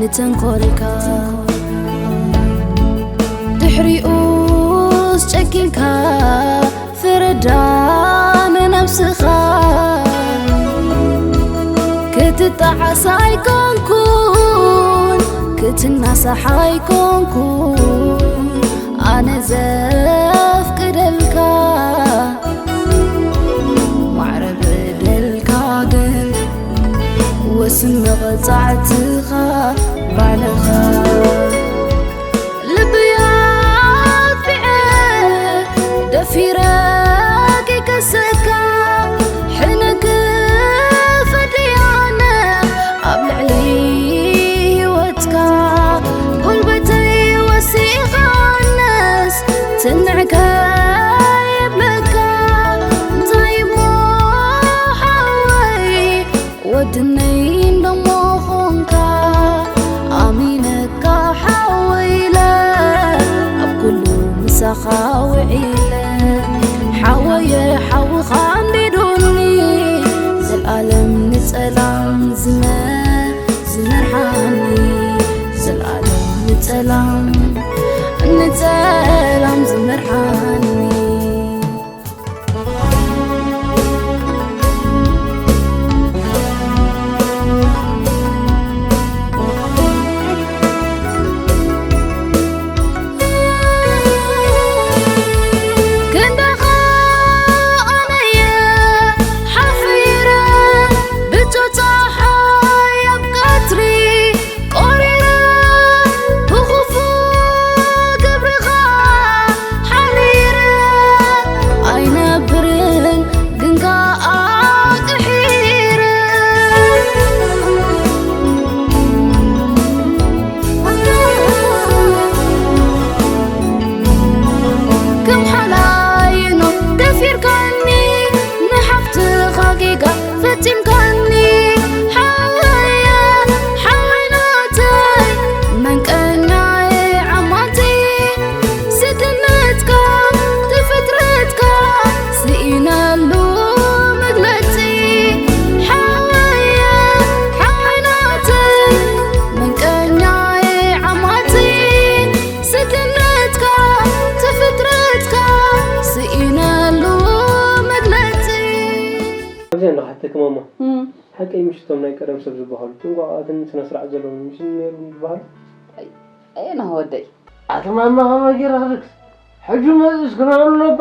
ንተንኮልካ ድሕሪኡስ ጨኪንካ ፍረዳ ንነብስኻ ክትጣዓስ ኣይኮንኩን ክትናሳሕ ኣይኮንኩን ኣነ ዘፍቅደልካ ማዕረ በደልካ ግን ወስን መቐጻዕትኻ ባዕልኻ ልበይ ኣጥፊዐ ደፊረ ከይከሰካ ሕነ ክፈድያነ ኣብ ልዕሊ ህይወትካ ጉልበተይ ወሲኻነስ ትንዕካ የብለካ እንታይ እሞ ሓወይ ወድነይ እንደሞ ኾንካ ኣሚነካ ሓወይ ኢለ ኣብ ኩሉ ምሳኻ ውዒለ ሓወየ ሓውኻ ኣንዲዱኒ ዘልኣለም ንጸላም ዝመ ዝመርሓኒ ዘልኣለም ንጸላም ንጸላም ዝመርሓኒ ክንዳኻ ኣነየ ሓፊረ ብጮ ጸሓይ ኣብ ቀትሪ ቆሪረ ብኽፉእ ግብርኻ ሓሪረ ኣይነብርን ግን ከኣ ቅሒረ ከም ሓላይኖ ደፊርካኒ ንሓፍትኻ ጌጋ ፈጺምካኒ ሓወየ ሓወይ ናተይ መንቀኛየ ዓማተይ ስድነትካ ትፍጥረትካ ስኢነሉ መግለጺ ሓወየ ሓወይ ናተይ መንቀኛየ ዓማተይ ስድነትካ ትፍጥረትካ ስኢነሉ መግለጺ ኣብዚ ኣለኻ ተክማማ ሓቀይ ምሽ እቶም ናይ ቀደም ሰብ ዝበሃሉ ጥንቋቓትን ስነ ስርዓት ዘለዎም ምሽ ነይሩ ዝበሃሉ ኣየና ወደይ ኣቲ ማማ ከመይ ገይረ ክድግስ ሕጂ መፅስ ክነቕሉ ነባ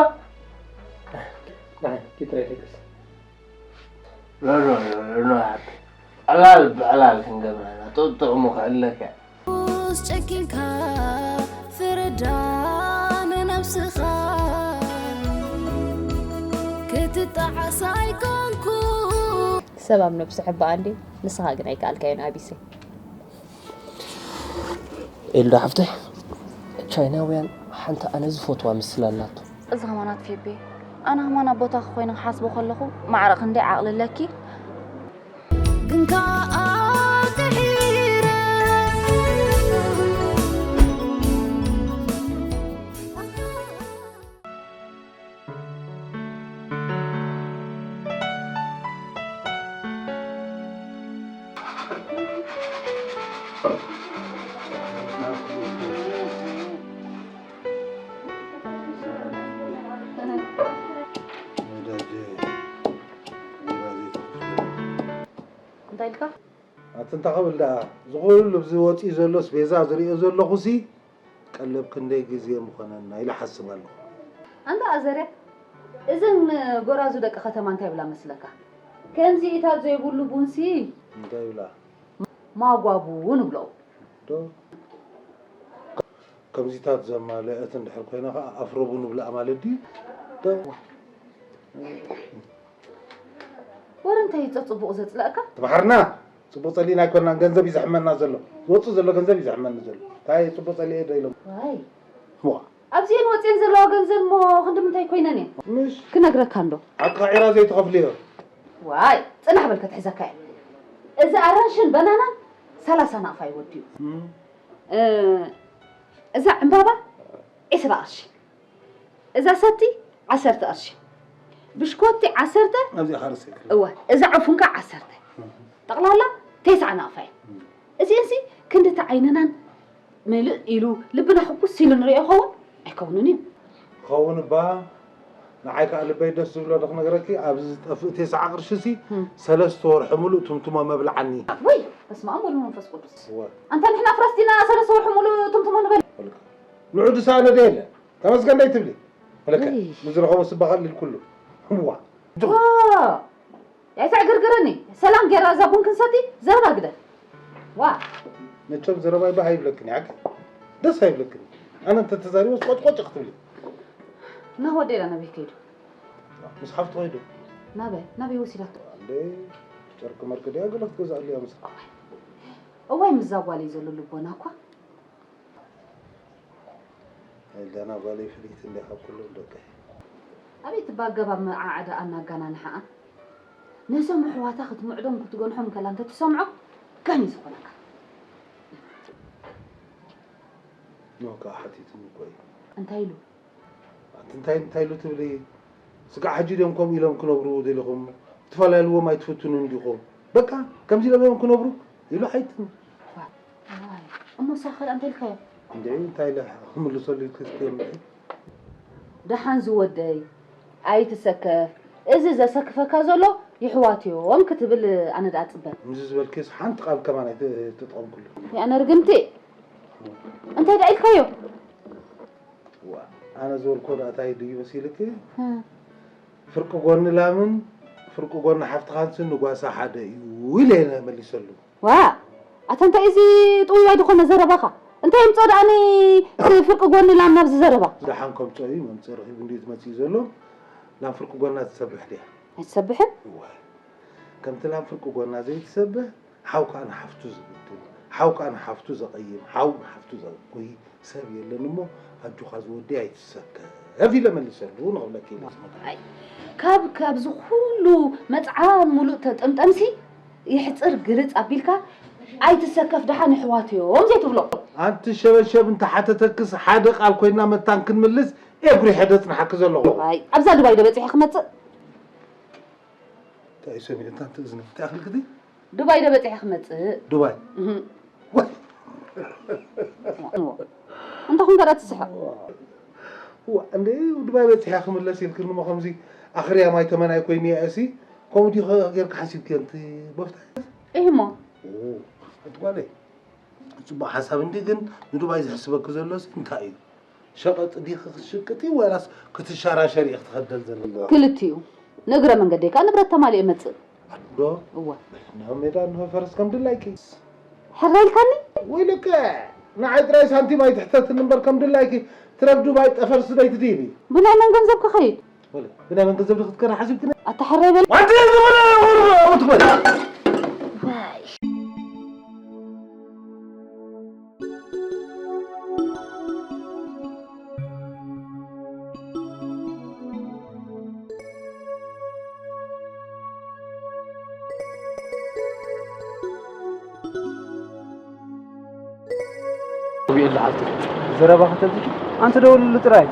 ንዓይ ኪጥራይ ደቅስ ሎሎ ሎሎ ሓቂ ዕላል ብዕላል ክንገብራ ኢና ጥቕጥቕሙ ክዕለካ ስ ጨኪንካ ፍረዳ ንነብስኻ ክትጣዓስ ኣይኮንኩ ሰብ ኣብ ነብሱ ሕባእ እንድዩ ንስኻ ግን ኣይከኣልካዮን ኣቢሰይ ኤልዳ ሓፍተይ ቻይናውያን ሓንቲ ኣነ ዝፈትዋ ምስላ ኣላቶ። እዚ ኸማን ኣጥፊኤ ኣነ ኸማን ኣብ ቦታኺ ኮይነ ክሓስቦ ከለኹ ማዕረ ክንደይ ዓቕሊ ኣለኪ። ግን ከኣ ቅሒረ። እንታይ ኢልካ? ኣቲ እንታይ ክብል ደኣ እዚ ኩሉ ኣብዚ ወፂኡ ዘሎ ኣስቤዛ ዝሪኦ ዘለኹሲ ቀለብ ክንደይ ግዜ ምኾነና ኢለ እሓስብ ኣለኹ። ኣንታ ኣዘርያ እዘን ጎራዙ ደቂ ከተማ እንታይ ይብላ መስለካ? ከምዚኢታት ዘይብሉ ቡንሲ እንታይ ይብላ? ማጓ ቡን ይብልኦ። ዶ ከምዚታት ዘማለአት እንድሕር ኮይና ከዓ ኣፍሮ ቡን ይብልኣ ማለት ድዩ? ዶ ወረ እንታይ እዩ ጸጽቡቑ ዘጽለእካ? ትምሓርና ጽቡቕ ጸሊእና ኣይኮናን ገንዘብ እዩ ዘሕመና ዘሎ ዝወጽእ ዘሎ ገንዘብ እዩ ዘሕመኒ ዘሎ እንታይ ጽቡቕ ጸሊኤ ዶ ኢሎም ዋይ ዋ ኣብዚኤን ወፅኤን ዘለዋ ገንዘብ እሞ ክንዲ ምንታይ ኮይነን እየን ምሽ ክነግረካ እንዶ ኣቃዒራ ዘይትኸፍልዮ ዋይ ፅናሕ በል ከትሕዘካ እየ እዚ ኣራንሽን በናናን ሰላሳ ናቕፋ እዩ ወዲኡ እ፣ እዛ ዕምባባ ዒስራ ቅርሺ እዛ ሰቲ ዓሰርተ ቅርሺ ብሽኮቲ ዓሰርተ ኣብዚኣ ካርስ ይክል እወ እዛ ዕፉንካ ዓሰርተ ጠቕላላ ተስዓ ናቕፋ እዩ እዚአንሲ ክንድቲ ዓይንናን ምልእ ኢሉ ልብና ሕጉስ ኢሉ ንሪኦ ይኸውን? ኣይከውንን እዩ። ክኸውን እባ፣ ንዓይ ከኣ ልበይ ደስ ዝብሎ ዶ ክነግረኪ፣ ኣብዚ ዝጠፍእ ቴስዓ ቅርሺ ሲ እም። ሰለስተ ወርሒ ሙሉእ ቱምቱሞ መብልዓኒ። ወይ፣ በስመ ኣብ ወወልድ ወመንፈስ ቅዱስ። እወ። ኣንታ ንሕና ፍራስ ዲና ሰለስተ ወርሒ ሙሉእ ቱምቱሞ ንበልዕ? ወልካ። ንዑ ድሳ ነደ የለ። ተመስገን ደይ ትብሊ? ወለካ። እይ። ንዝረኸቦ ስባ ቀሊል ኩሉ። እዋ። ዋ! ኣይተዕግርግረኒ። ሰላም ጌራ እዛ ቡን ክንሰቲ ዘረባ ግደፍ። ዋ! መቸም ዘረባይ ባህ ኣይብለክን እየ፣ ሓቂ ደስ ኣይብለክን። ኣነ እንተ ተዛሪበስ ቆጭቆጭ ክትብሊ። እና ወደላ ናበይ ከይዱ? ምስ ሓፍቱ ከይዱ። ናበይ? ናበይ ወሲዳቶ? እንዴ፣ ጨርቂ መርቂ ድያ ገለ ክትገዝኣሉ እያ ምስላ። እዋይ፣ ምስዛ ጓለይ ዘሎ ልቦና እኳ። ኤልዳና ጓለይ ፍልይቲ እንዲያ ካብ ኩሎም ደቀይ። ኣቤት እባ ኣገባብ መዓዓዳ ኣናጋናንሓኣ። ነዞም ኣሕዋታ ክትምዕዶም ክትገንሖም ከላ እንተትሰምዖ ጋን እዩ ዝኾነካ። ኖ ከዓ ሓቲቱኒ እኮ እዩ። እንታይ ኢሉ? ኣቲ እንታይ እንታይ ኢሉ ትብሊ? ስጋዕ ሕጂ ድዮም ከምኡ ኢሎም ክነብሩ ደሊኹም? ክትፈላለይዎም ኣይትፍትኑን ዲኹም? በቃ ከምዚ ኢሎም እዮም ክነብሩ ኢሉ ሓይትን። ዋይ፣ እሞ ንስኻ ከ እንታይ ኢልካዮ? እንዴ እንታይ ኢለ ክምልሰሉ ኢልኪ እስኪ የምልኪ? ደሓን ዝወደይ ኣይትሰከፍ፣ እዚ ዘሰክፈካ ዘሎ ይሕዋት እዮም ክትብል ኣነ ደኣ ጽበ። ከምዚ ዝበልኪስ ሓንቲ ቃል ከማን ኣይተጠቐምኩሉ። ኣነ ርግምቲ እንታይ ደኣ ኢልካዮ? ዋ፣ ኣነ ዝበልኮ ደኣ እንታይ ድዩ መሲልኪ? እ። ፍርቂ ጎኒ ላምን ፍርቂ ጎኒ ሓፍትኻንስ ንጓሳ ሓደ እዩ ኢለ እየ መሊሰሉ። ዋ፣ ኣታ እንታይ እዚ ጥውይዋይ ዝኾነ ዘረባኻ? እንታይ የምጽኦ ደኣ ኒ-፣ ፍርቂ ጎኒ ላም ናብዚ ዘረባ? ደሓን ከምጽኦ እዩ መምጽኢ ረኺቡ እንድዩ ዝመጽእ ዘሎ። ላም ፍርቂ ጎና ትሰብሕ ድያ? ኣይትሰብሕን? እወ። ከምቲ ላም ፍርቂ ጎና ዘይትሰብሕ፣ ሓው ከኣ ንሓፍቱ ዝብድል፣ ሓው ከኣ ንሓፍቱ ዘቐይም፣ ሓው ንሓፍቱ ዘጉሂ ሰብ የለን እሞ፣ ኣጆኻ ዝወደይ ኣይትሰከፍ ኢለ መሊሰሉ ንኽብለኪ ኢለ ዝመጣ። ኣይ፣ ካብ፣ ካብዚ ኩሉ መጽዓን ሙሉእ ተጠምጠምሲ፣ ይሕጽር ግልጽ ኣቢልካ፣ ኣይትሰከፍ ደሓን ኣሕዋት እዮም ዘይትብሎ። ኣንቲ ሸበሸብ እንተሓተተክስ ሓደ ቃል ኮይና መታን ክንምልስ፣ እየ ጉሪሐ ደጽንሓኪ ዘለኹ። ኣይ፣ ኣብዛ ዱባይ ዶ በጺሐ ክመጽእ? እንታይ እዩ ሰሚዑ? እንታይ ትእዝኒ? እንታይ ኣኽልክቲ? ዱባይ ዶ በጺሐ ክመጽእ? ዱባይ? እህ። ወይ! እንተ ኹን ገዳ ትስሕቕ። ዋ፣ እንደ ዱባይ በጺሐ ክምለስ ኢልክኒ እሞ ከምዚ ኣኽርያ ማይ ተመናይ ኮይኑ እየ እሲ፣ ከምኡ ዲኸ ጌርካ ሓሲብክዮ? እንቲ ቦፍታ? እህ እሞ። ኦ፣ ኣቲ ጓለይ፣ ጽቡቕ ሓሳብ እንዲ፣ ግን ንዱባይ ዘሕስበኪ ዘሎሲ እንታይ እዩ? ሸቐጥ ዲኺ ክትሽቅጢ ወላስ ክትሸራሸሪ ኢኺ ትኸደል ዘለኺ? ክልቲኡ። ንእግረ መንገደይ ከኣ ንብረት ተማሊኡ እመጽእ። ዶ? እወ። ናብ ሜዳ እንሆ ፈረስ ከም ድላይኪ። ሕራይ ኢልካኒ? ወይለከ፣ ንዓይ ጥራይ ሳንቲም ኣይትሕተትኒ እምበር ከም ድላይኪ ትረፍ ዱባይ ጠፈር ስደይ ትድይቢ። ብናይ መን ገንዘብ ክኸይድ? ወለ፣ ብናይ መን ገንዘብ ዶ ክትከራ ሓሲብክኒ? ኣታ ሕራይ በል። ኣንቲ ዝበለ ወርዶ ኣውት በል። እብየላ ሓፍተይ፣ ዘረባ ከተብዝሒ፣ ኣንቲ ደውልሉ ጥራይ።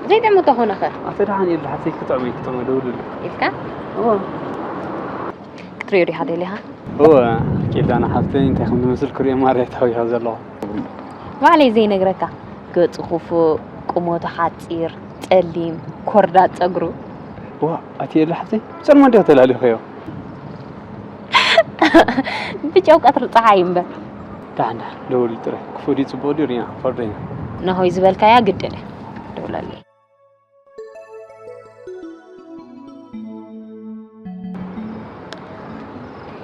ዘይጥዕሙ ተኾነ ኸ? ኣተ ደሓን የለ ሓፍተይ፣ ክጥዕሙ እዩ፣ ክጥዕሙ ደውልሉ። ኢልካ? እወ። ክትሪኦ ዲኻ ደሊኻ? እወ፣ ኬዳና ሓፍተይ፣ እንታይ ከም ዝመስል ክሪኦ ማርያ ታዊኻ ዘለኹ። ባዕለይ ዘይነግረካ፣ ገጹ ክፉእ፣ ቁመቱ ሓጺር፣ ጸሊም፣ ኮርዳድ ጸጉሩ። ዋ፣ ኣቲ የለ ሓፍተይ፣ ብጸልማ እንዲኻ ተላሊኽዮ። ብጨው ቀትሪ ጸሓይ እምበር። ደሓን፣ ደሓን፣ ደውል ጥራይ። ክፉእ ድዩ ጽቡቕ ድዩ ሪና፣ ፈርዶ ኢና። ናሆይ ዝበልካያ ግድን እያ። ደውለለይ።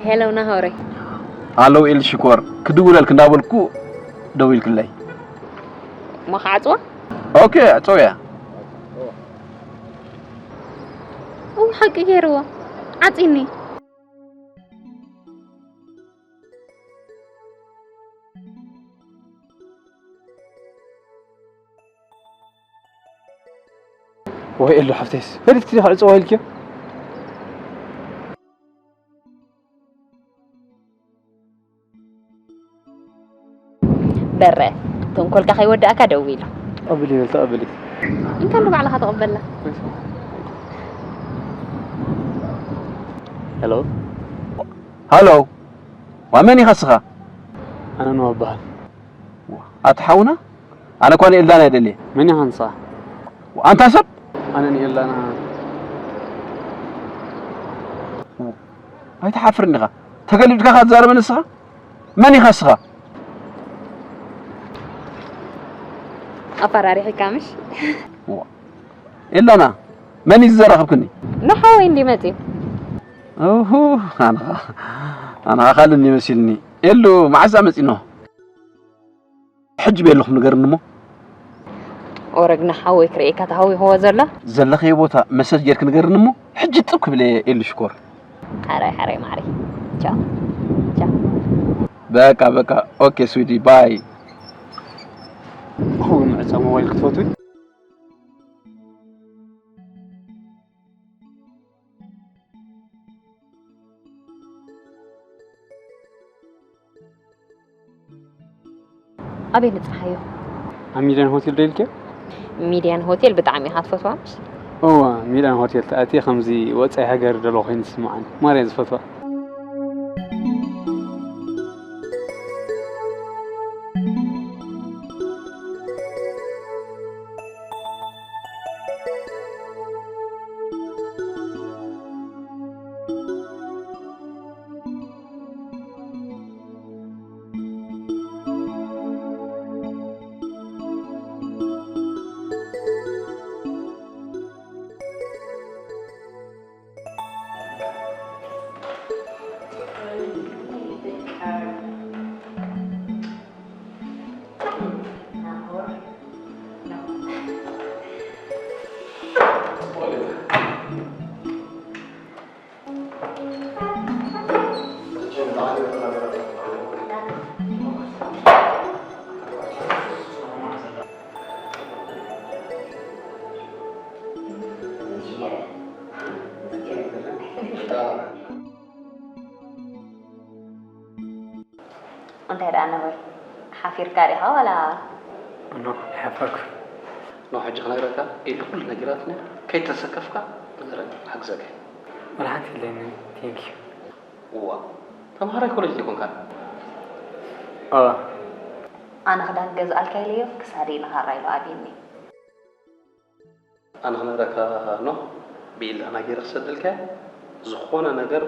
ሄሎ ናሆረይ። ኣለው ኤል ሽኮር፣ ክድውለልክ እንዳበልኩ ደዊልክለይ። እሞ ክዓጽዋ? ኦኬ፣ ኣጸውያ። እው፣ ሓቂ ገይርዎ። ዓጺኒ። ወይ ኤሉ ሓፍተይስ፣ ፈሊጥኪ ዲኺ ዕጽዋ ኢልክዮ? በረ፣ ተንኮልካ ከይወዳእካ ደዊሉ። ተቐብል ይበል፣ ተቐብል። እንካ ንባዕልኻ ተቐበልና። ሄሎ። ሃሎ። ዋ፣ መን ኢኻ እስኻ? ኣነ ነው እበሃል። ኣታ ሓውና፣ ኣነ እኳ ንኤልዳና እየ ደልየ። መን ኢኻ ንስኻ? ኣንታ ሰብ! ኣነ ንኤልዳና። ኣይትሓፍርን ኢኻ? ተገልቢጥካ ኢኻ ትዛረበኒ ንስኻ? መን ኢኻ ንስኻ? ኣፈራሪሕካ ምሽ? ዋ። ኤልዳና፣ መን እዩ ዘራኸብክኒ? ንሓወይ እንዲ መፅዩ። ኦሆ፣ ኣነኻ፣ ኣነኻ ካልእ እንዲ መሲልኒ። ኤሉ፣ መዓዝ መፂኖ? ሕጂ ቤለኹም ንገርኒ እሞ። ኦረግና ሓወይ ክርእየካ ተሃዊኽዎ ዘሎ። ዘለኸዮ ቦታ መሰጅ ጌርክ ንገርኒ እሞ፣ ሕጂ ጥብ ክብል እየ ኤሉ ሽኮር። ሓራይ፣ ሓራይ ማዕረይ። ቻው። ቻው። በቃ፣ በቃ። ኦኬ ስዊዲ፣ ባይ። እኹ ምዕጻ ሞባይል ክትፈትዊ? ኣበይ ንጽሓዮ? ኣብ ሚድያን ሆቴል ዶ ኢልክዮ? ሚድያን ሆቴል ብጣዕሚ ኢኻ ትፈትዋ ምሽ? እወ፣ ሚድያን ሆቴል ተኣትየ ከምዚ ወጻኢ ሃገር ደሎ ኮይኑ ዝስምዓኒ። ማርያ ዝፈትዋ። እንታይ ደኣ ነበር? ሓፊርካ ዲኻ ዋላ? ኖ፣ ኣይሓፈርኩ። ኖ፣ ሕጂ ክነግረካ ኢሉ ኩሉ ነጊራትኒ፣ ከይተሰከፍካ ንገረኒ፣ ክሓግዘካ እየ። ወላ ሓንቲ የለይን፣ ቴንክ ዩ። እዋ፣ ተምሃራይ ኮሌጅ ዘይኮንካ? እዋ። ኣነ ክዳን ገዝኣልካ ኢለዮ፣ ክሳደይ ንኻራ ኢሉ ኣብዩኒ። ኣነ ክነግረካ ኖህ፣ ብኢላና ገይረ ክሰደልካ፣ ዝኾነ ነገር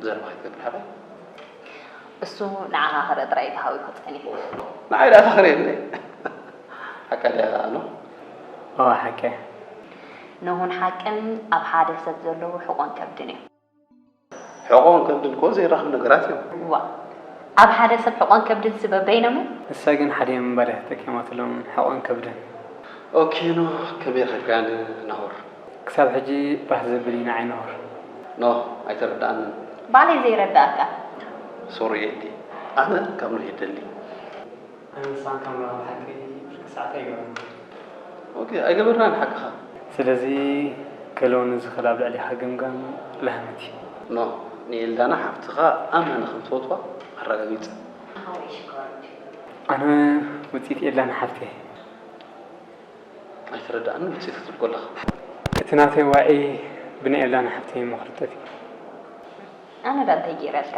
ዘረባ ከይትገብር ሓራይ። እሱ ንዓኻ ክርኢ ጥራይ እዩ ተሃዊኹ ጸኒሑ። ንዓይ ደኣ ተኽርየኒ። ሓቃ ድያ ኖህ? እወ፣ ሓቂ። ኖህን ሓቅን ኣብ ሓደ ሰብ ዘለዉ ሕቖን ከብድን እዮም። ሕቖን ከብድን እኮ ዘይራኸቡ ነገራት እዮም። እዋ፣ ኣብ ሓደ ሰብ ሕቖን ከብድን ስበበይኖምን? ንሳ ግን ሓዲኦም ምባል እያ ተጠቂማትሎም፣ ሕቖን ከብድን። ኦኬ ኖህ፣ ከመይ ረኺብካያ ንናሆር? ክሳብ ሕጂ ባህ ዘብል እዩ ንዓይ ናሆር። ኖህ፣ ኣይተረድኣንን። ባዕለይ ዘይረድኣካ። ሶሪ ኤልዲ፣ ኣነ ካብ ኖህ እየ ደሊ። ኣነ ንስኻን ካብ ምራኸብ ሓቂ ብርቂ ሰዓት ኣይገብርን። ኦኬ፣ ኣይገበርናን ሓቅኻ። ስለዚ ከለውኒ ዝኽእል ኣብ ልዕሊኻ ገምጋም ላህመት እዩ። ኖ፣ ንኤልዳና ሓፍትኻ ኣመነ ከም ትፈትዋ ኣረጋጊጸ። ኣነ ውጽኢት ኤልዳና ሓፍተይ። ኣይተረድኣንን ውጽኢት ክትብል ከለኻ። እቲ ናተይ ዋዒ ብናይ ኤልዳና ሓፍተይ መኽርጠት እዩ። ኣነ ዳ እንታይ ገይረልካ?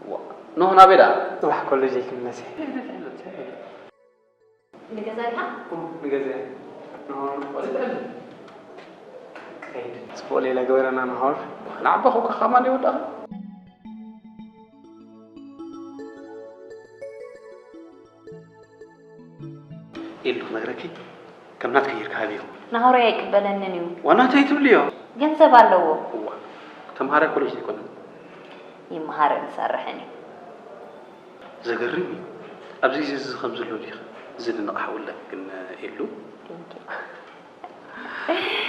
ዋ፣ ኖህ ናበይ ደኣ? ጽባሕ ኮሌጀይ ክምለስ እየ። ንገዛ ዲኻ? እም፣ ንገዛ እየ። ኖህ፣ ቆልዕ ትዕልል። ከይድ። ጽቡቕ ሌላ ግበረና ናሆር። ንዓባኹ ከ ከማን ይወዳእኻ? ኢሉ ክነግረኪ ከም ናትኪ ጌርካ ሃብዮ። ናሆረይ ኣይቅበለንን እዩ። ዋናተይ ትብልዮ? ገንዘብ ኣለዎ። እዋ፣ ተምሃራይ ኮሌጅ ዘይኮነን። ይመሃርን ይሰርሕን እዩ። ዘገርም እዩ። ኣብዚ ግዜ እዚ ከም ዘሎ ዲኺ ዝድነቕ ሓውለ ግን የሉ? Thank you።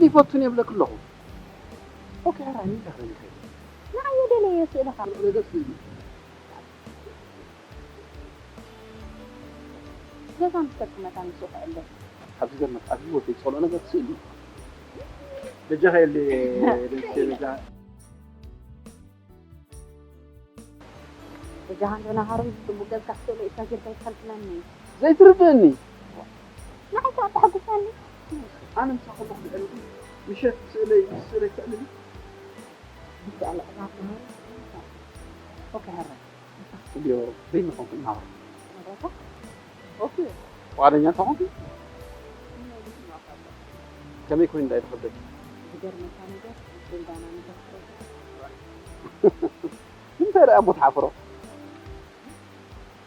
ይፈቱን የብለክ ኣለኹ። ኦኬ፣ ሕራይ እንታይ ክብል ይኽእል? ንዓይ ደለየ ስእልኻ። ነገር ስእሊ። ገዛ ምስ ተርክመታ ንሱ ክዕለ። ኣብዚ ገርመት ኣብ ህይወተይ ዝጸልኦ ነገር ስእሊ። በጃኻ የለ ደሴ በጃ። በጃኻ እንዶ ናሃሮም ጽቡቕ ጌርካ ክትስእሎ ኢልካ ጌርካ ይትሓልፍለኒ። ዘይትርድእኒ። ንዓይ ከኣ ተሓጉሰኒ። ኣነ ምሳኻ ከለኹ ብዕልጉ ምሸት ስእለይ ምስ ስእለይ ትዕልሊ። ብዛዕባ ዕላማ ኦኬ፣ ሕራይ። እንዲዮ በይንኹም እናወሩ። መረታ? ኦኬ። ፍቓደኛ እንተኾንኩ። ከመይ ኮይኑ እንታይ ተኸብደኪ? ዝገርመካ ነገር፣ ጽንዳና ነገር። እንታይ ደኣ እሞ ትሓፍሮ?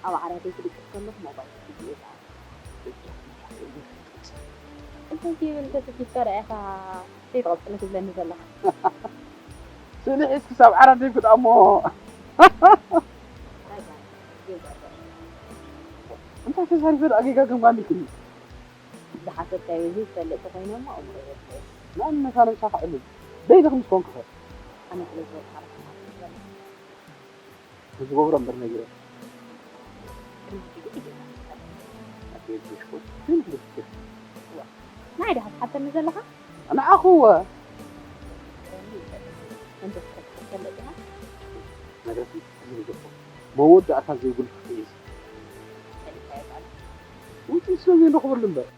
ኣብ ዓራተይ ክድቅስ ከለኹ ሞባይል ሒዘ እየ ዝኣቱ። እንታይ ይብል ተሰኪፍካ ደኣ ኢኻ ዘይትቐጽሎ ትብለኒ ዘለኻ? ስእሊ ሒዝክስ ኣብ ዓራት ደይብኪ ደኣ እሞ። እንታይ ተዛሪበ ደኣ ጌጋ ገምጋም ኢልክኒ? ዝሓሰብካዮ ዘይትፈልጥ ተኾይነ እሞ ኣእምሮ የብለይን። ንኣብነት ኣነ ምሳኻ ዕልል በይንኺ ምስ ኮንኩኸ? ኣነ ስለ ዝበልኩኻ ዶ ክትሓስብ ዘለካ? ንዝገብሮ እምበር ነጊረ። ቅድሚ ሕጂ ግን ኢድካ ትስቀል። ኣቤት ብሽኮት፣ ግን ብሽኮት። ዋ፣ ንዓይ ዲኻ ትሓተኒ ዘለኻ? ንዓኹ እወ። መንፈስካ ክትፈልጥ ኢኻ? ነገራት ዝንገፎ። መወዳእታ ዘይብሉ ክፍሊ እዩ። ፈሊጥካዮ ቃል። ውፅኢት ስለ ዘይንረኽበሉ እምበር።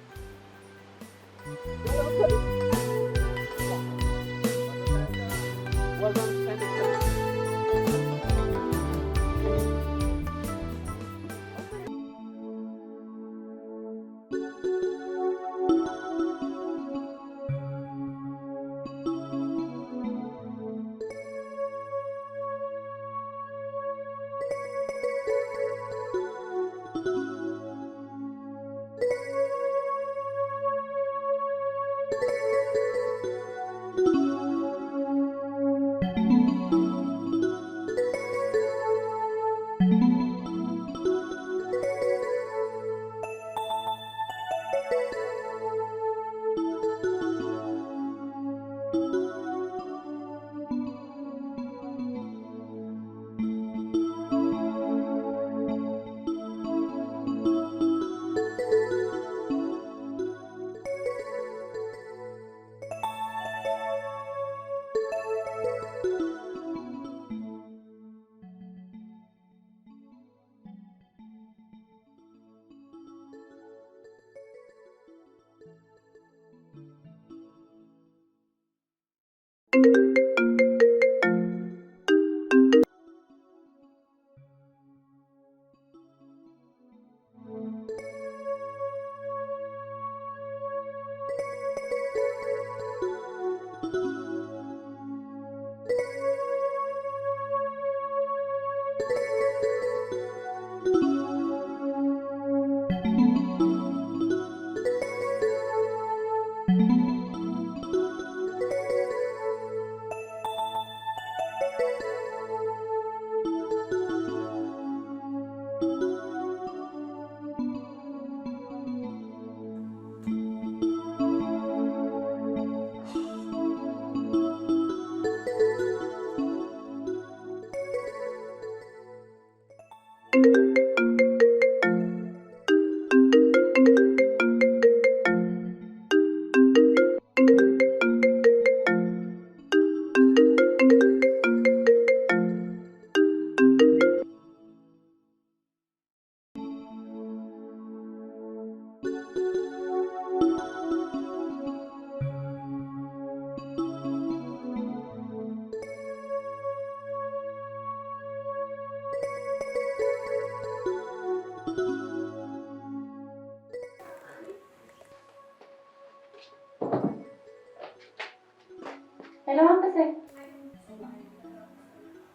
ሄሎ ኣንበሰይ።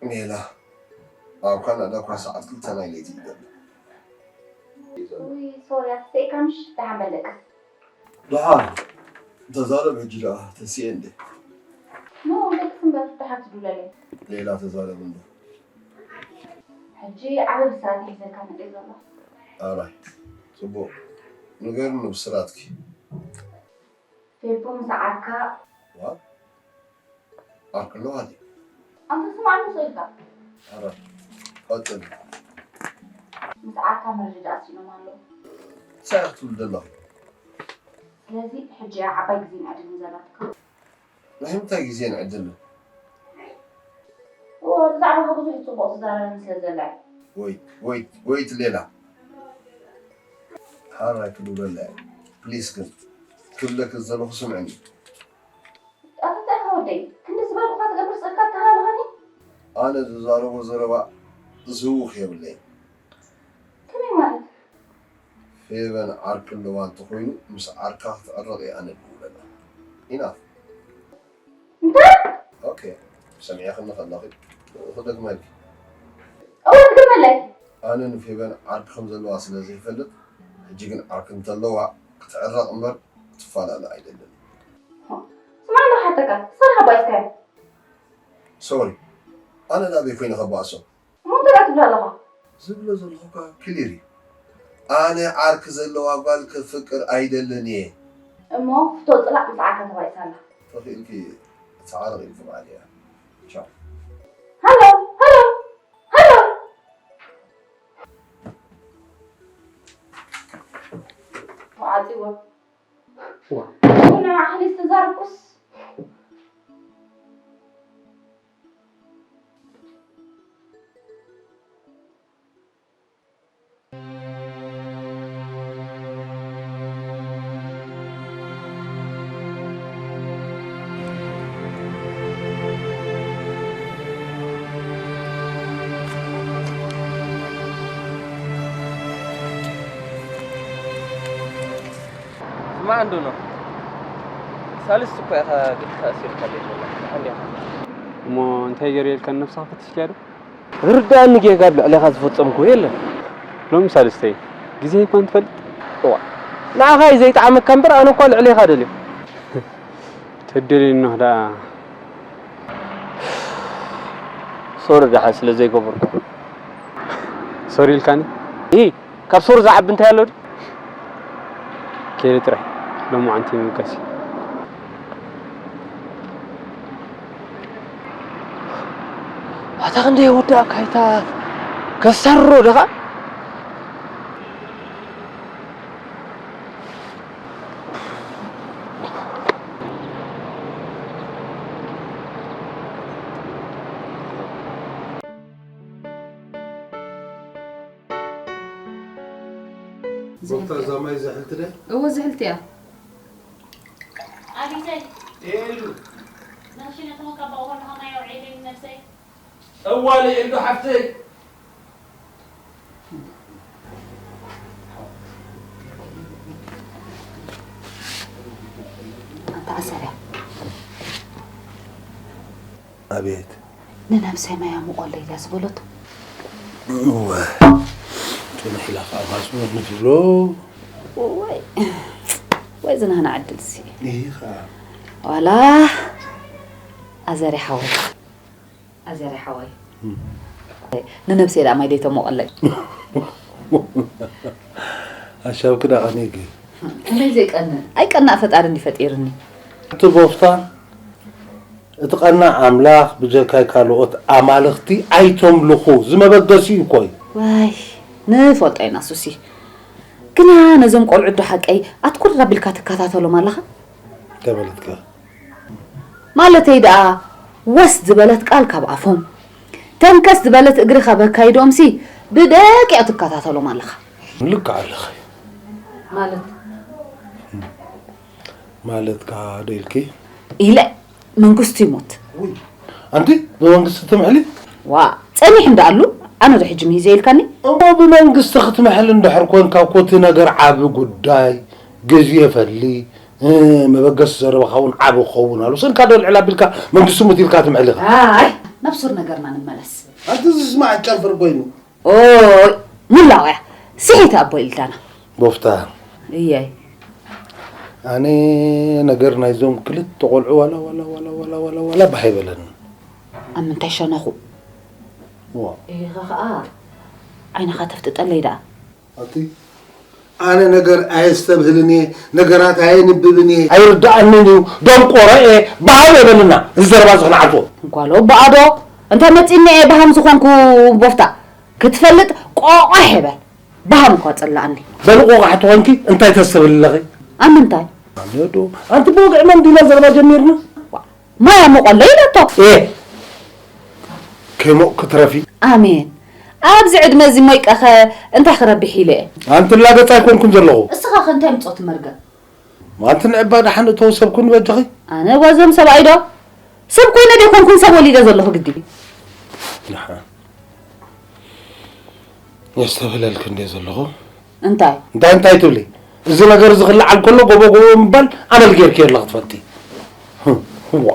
ሜላ፣ ኣብ ካናዳ እኳ ሰዓት ክልተ ናይ ለይቲ ይገብር። ውይ፣ ሶሪ፣ ኣትስኤካ ምሽ፣ ደሓን በለቅስ። ደሓን፣ ተዛረብ ሕጂ ደኣ፣ ተስኤ እንዴ? ኖ፣ ደቅስ እምበር፣ ደሓን ትዱለለይ። ሌላ ተዛረብ እንዶ። ሕጂ ዓቢ ብስራት እዩ ሒዘልካ መጺኡ ዘሎ። ኣራይ፣ ጽቡቕ። ንገርኒ ብስራትኪ። ፌቡ ምስ ዓርካ ዓርኪ ኣለዋ ድዩ? ኣንተ ስማዕ ንሱ ኢልካ ኧረ ቀጽል። ምስ ዓርካ መረዳዳእ ኣስኢኖም ኣለዉ። እንታይ ክትብል ዘለኺ? ስለዚ ሕጂ እያ ዓባይ ግዜን ዕድልን ዘላትካ። ናይ ምንታይ ግዜን ዕድልን? እወ ብዛዕባኻ ብዙሕ ጽቡቕ ትዛረበኒ ስለ ዘላ እያ። ወይት ወይት ወይት ሌላ ሓራይ ክብለላ እየ ፕሊስ ግን ክብለኪ ዝደለኹ ስምዕኒ። ኣታ እንታይ ኢኻ ወደይ? ክንዲ ዝበልኩኻ ትገብር ጽድካ ኣተሃላልኻኒ? ኣነ ዝዛረቦ ዘረባ ዝህውኽ የብለይን። ከመይ ማለት? ፌቨን ዓርኪ ኣለዋ እንተኾይኑ ምስ ዓርካ ክትዕረቕ እየ ኣነ ድውለላ። ኢናፍ። እንታይ? ኦኬ ሰሚዕኽኒ ከለኺ ክደግመልኪ። እወ ትግርመለይ። ኣነ ንፌቨን ዓርኪ ከም ዘለዋ ስለ ዘይፈልጥ ሕጂ ግን ዓርኪ እንተለዋ ክትዕረቕ እምበር ክትፈላለ ኣይደልን። ስማዕ እንዶ ሓተካ ሰራሕ ኣባይስካዮ። ሶሪ ኣነ ናበይ ኮይነ ከባእሶ? እሞ እንታይ ደኣ ትብል ኣለኻ? ዝብሎ ዘለኹ እኳ ክሊር እዩ። ኣነ ዓርኪ ዘለዋ ጓል ከፍቅር ኣይደልን እየ። እሞ ፍቶ ጽላእ ምስ ዓርካ ተባኢሳ ኣላ። ተኽኢልኪ ተዓረቕ ኢልኪ በዓል እያ። ቻው። ሃሎ ሃሎ ሃሎ ተዓጺዎ። ዋ። ንዓኻ ዝተዛረብኩስ ስማዕ እንዶ ኖህ፣ ሳልስቲ እኳ ኢኻ ግዲ ተኣሲርካለይ ዘለኻ። ደሓን ዲኻ? እሞ እንታይ ገይረ ኢልካ ንነብስኻ ፈቲሽካያ ዶ? ዝርድኣኒ ጌጋ ኣብ ልዕሌኻ ዝፈጸምክዎ የለን። ሎሚ ሳልስተይ፣ ግዜ ይኳን ትፈልጥ? እዋ፣ ንዓኻ እዩ ዘይጠዓመካ እምበር ኣነ እኳ ልዕሌኻ ደልየ። ተደልየ ኖህ ደኣ ሶሪ ደሓን ስለ ዘይገበርኩ። ሶሪ ኢልካኒ? ኢ ካብ ሶሪ ዝዓቢ እንታይ ኣሎ ድዩ? ከይደ ጥራይ ሎማዓንቲ ምብጋስ እዩ። ኣታ ክንደይ ወዳእካ ኣይታ ከሳርሮ ደኻ? ጎፍታ እዛ ማይ ዝሕልቲ ደ? እወ ዝሕልቲ እያ። ኣቢተይ ኤሉ ነኽሽነ ተመካባኡ ከለኻ ማይ ኣውዒለይ ነብሰይ። ጠዋሊ ኤሉ ሓፍተይ። ኣንታ ኣሰርያ ኣቤት ንነብሰይ ማይ ኣሙቆለይ ድያ ዝበለቶ። እወ ጽንሕ ኢላ ከዓ ማስመር ንትብሎ ወይ ወይ ዝናህና ዕድል ሲ ይህ ከዓ ዋላ ኣዘሪ ሓወይ ኣዘሪ ሓወይ ንነብሰይ ደኣ ማይ ደይተሞቐለይ ሓሳብኪ ደኣ ቀኒእኪ ከመይ ዘይቀንእ ኣይቀናእ ፈጣሪ እንዲ ፈጢርኒ እቲ ጎፍታ እቲ ቀናእ ኣምላኽ ብጀካይ ካልኦት ኣማልኽቲ ኣይተምልኹ ዝመበገሲኡ እኮ እዩ ዋይ ንፈልጦ ኢና ሱሲ ግና ነዞም ቆልዑ ዶ ሓቀይ ኣትኩር ኣቢልካ ትከታተሎም ኣለኻ ተበለትካ ማለተይ ደኣ ወስ ዝበለት ቃል ካብ ኣፎም ተንከስ ዝበለት እግሪ ካብ ኣካይዶምሲ ብደቂቕ ትከታተሎም ኣለኻ ልክዕ ኣለኺ ማለት ማለት ከዓ ዶ ኢልኪ ኢለ መንግስቱ ይሞት ኣንቲ ብመንግስቲ ትምዕሊ ዋ ጸኒሕ እንዳኣሉ ኣነ ዶ ሕጂ ምሂዘ ኢልካኒ እሞ ብመንግስቲ ክትምሕል እንድሕር ኮንካ እኮ እቲ ነገር ዓቢ ጉዳይ ግዜ ፈሊ መበገሲ ዘረባኻ እውን ዓቢ ክኸውን ኣሎ ስእልካ ዶ ልዕል ኣቢልካ መንግስቲ ሙት ኢልካ ትምሕል ኢኻ ኣይ ናብ ሱር ነገርና ንመለስ ኣንቲ ዝስማዕ ጨንፍር ኮይኑ ኦይ ሙላውያ ስሒት ኣቦ ኢልዳና ጎፍታ እየይ ኣነ ነገር ናይዞም ክልተ ቆልዑ ዋላ ዋላ ዋላ ዋላ ዋላ ዋላ ባህ ይበለኒ ኣብ ምንታይ ሸነኹ እዋ ኢኻ ኸዓ ዓይንኻ ተፍጥጠለይ ደኣ ኣቲ ኣነ ነገር ኣየስተብህልን እየ፣ ነገራት ኣየንብብን እየ። ኣይርድኣንን እዩ፣ ደንቆሮ እየ፣ በሃም የበልና። እዚ ዘረባ እዚ ክንዓልፎ። እንኳሎ በኣዶ፣ እንተ መጺኒ እየ በሃም ዝኾንኩ ቦፍታ። ክትፈልጥ ቆቋሕ ይበል። በሃም እኳ ጸላኣኒ። በሊ ቆቋሕ ተኾንኪ እንታይ ተስተብህሊ ኣለኺ? ኣብ ምንታይ? ኣነ ዶ፣ ኣንቲ ብወግዒ መን ዲና ዘረባ ጀሚርና? ዋ፣ ማይ ኣሞቐለይ ኢለቶ። ኤ፣ ከይሞቕ ክትረፊ። ኣሜን። ኣብዚ ዕድመ እዚ ሞይቀኸ እንታይ ክረብሕ ኢለ እየ? ኣንቲ ላገጽ ኣይኮንኩን ዘለኹ። እስኻ ከ እንታይ ምጾት መርገም? ኣንቲ ንዕባ ደሓን እተው ሰብ ኩን በጃኺ። ኣነ ጓዞም ሰብኣይ ዶ? ሰብ ኮይነ ዶ ኣይኮንኩን ሰብ ወሊደ ዘለኹ ግዲ? ደሓን። የስተብህለልኪ እንደ ዘለኹ። እንታይ? እንታይ እንታይ ትብሊ? እዚ ነገር እዚ ክለዓል ከሎ ጎቦ ጎቦ ምባል ኣመል ጌርኪ ኣለኺ ትፈልጢ። ህዋ።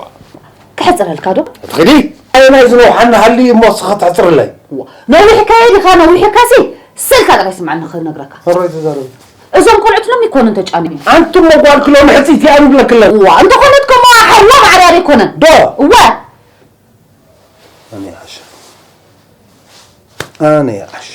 ክሕጽረልካ ዶ? ትኽዲ? ኣየናይ ዝነውሓኒ ሃሊ እሞ እስኻ ትሕጽርለይ? ዋ፣ ነዊሕካዮ ዲኻ ነዊሕካሲ? ስልካ ጥራይ ስምዓኒ ክነግረካ። ሕሮይ ተዛረቢ። እዞም ቆልዑት ሎሚ ይኮኑን ተጫንዮም። ኣንቱም መጓልኪ ሎሚ ሕጽይቲ እያ ንብለክለን። ዋ፣ እንተኾነት ከምኡ ሓዋ ማዕርያር ኣይኮነን። ዶ? እወ። ኣነ ይዓሻ። ኣነ ይዓሻ።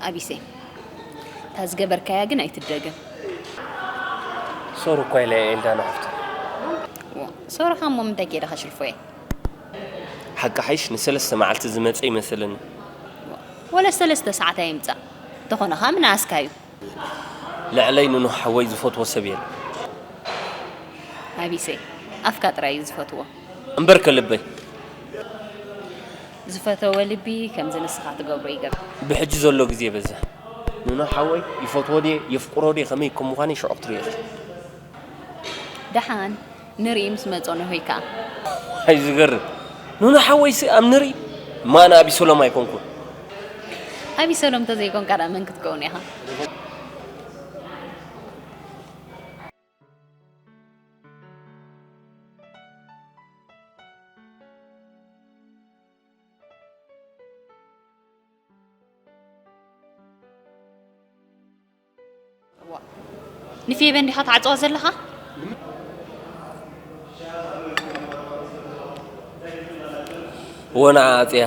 ኣቢሴ፣ እታ ዝገበርካያ ግን ኣይትደገም። ሶሪ እኳ ኢለ ኤልዳና ሓፍቲ። ዋ፣ ሶሪ ኸ እሞ ምንታይ ከይደ ከሽልፎ እየ? ሓቂ ሓይሽ ንሰለስተ መዓልቲ ዝመጸ ይመስለኒ። ወለ ሰለስተ ሰዓት ኣይምጻእ። እንተኾነ ኸኣ ምንኣስካ እዩ። ልዕለይ ንኑህ ሓወይ ዝፈትዎ ሰብ የለን። ኣቢሰይ፣ ኣፍካ ጥራይ እዩ ዝፈትዎ። እምበርከ ልበይ። ዝፈተወ ልቢ ከምዚ ንስኻ ትገብሮ ይገብር። ብሕጂ ዘሎ ግዜ በዝሕ። ኑና ሓወይ ይፈትዎ ድየ የፍቅሮ ድየ ከመይ ከም ምዃነይ ሽዑ ክትሪኦ ኢኺ። ደሓን ንርኢ ምስ መጾ ንሆይ ከኣ። ኣይ ዝገርም። ኑና ሓወይሲ ኣብ ንርኢ እማ ኣነ ኣቢሰሎም ኣይኮንኩን። ኣቢሰሎም ተዘይኮንካ ደኣ መን ክትከውን ኢኻ? እዋ። ንፌበን ዲኻ ትዓጽዋ ዘለኻ? እወ ንዓ ኣጽያ።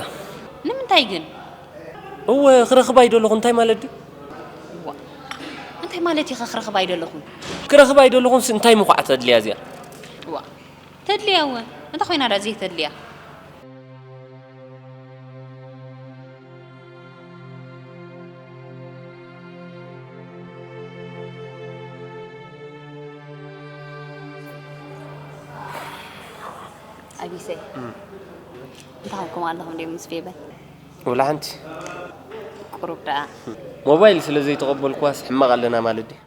ንምንታይ ግን? እወ ክረኽባ ኣይደለኹ እንታይ ማለት ድዩ? እዋ። እንታይ ማለት ኢኻ ክረኽባ ኣይደለኹን? ክረኽባ ኣይደለኹንስ እንታይ ምዃዕ ተድልያ እዚኣ? እዋ። ተድልያ እወ። እንታይ ኮይና ደኣ ዘይተድልያ? ኣቢሰይ። እም። እንታይ ኮንኩም ኣለኹም ድዮም ምስ ፌበን? ወላ ሓንቲ። ቁሩብ ደኣ። ሞባይል ስለ ዘይተቐበልኩዋስ ሕማቕ ኣለና ማለት ድዩ?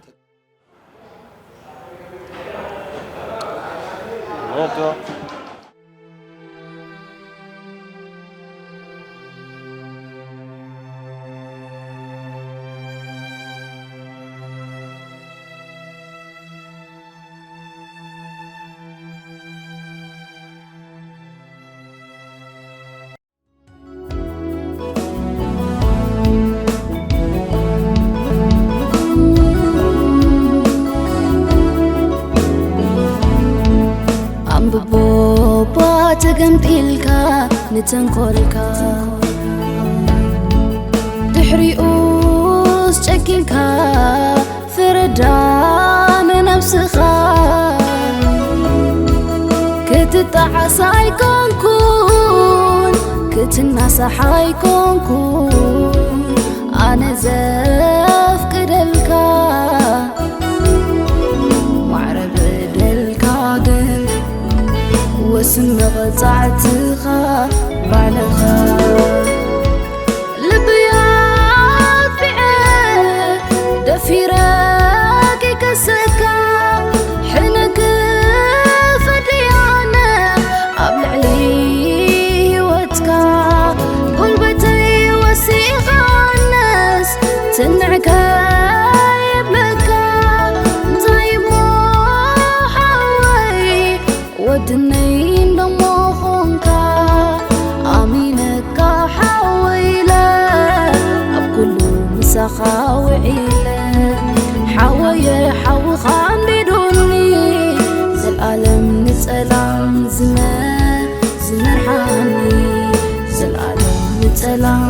ነቶ። ኣንብቦ እባ ተገምጢልካ ንተንኮልካ፣ ድሕሪኡስ ጨኪንካ ፍረዳ ንነብስኻ። ክትጣዓስ ኣይኮንኩን፣ ክትናሳሕ ኣይኮንኩን፣ ኣነ ዘፍቅደልካ። ማዕረ በደልካ ግን፣ ወስን መቐጻዕትኻ ባዕልኻ። ሰላም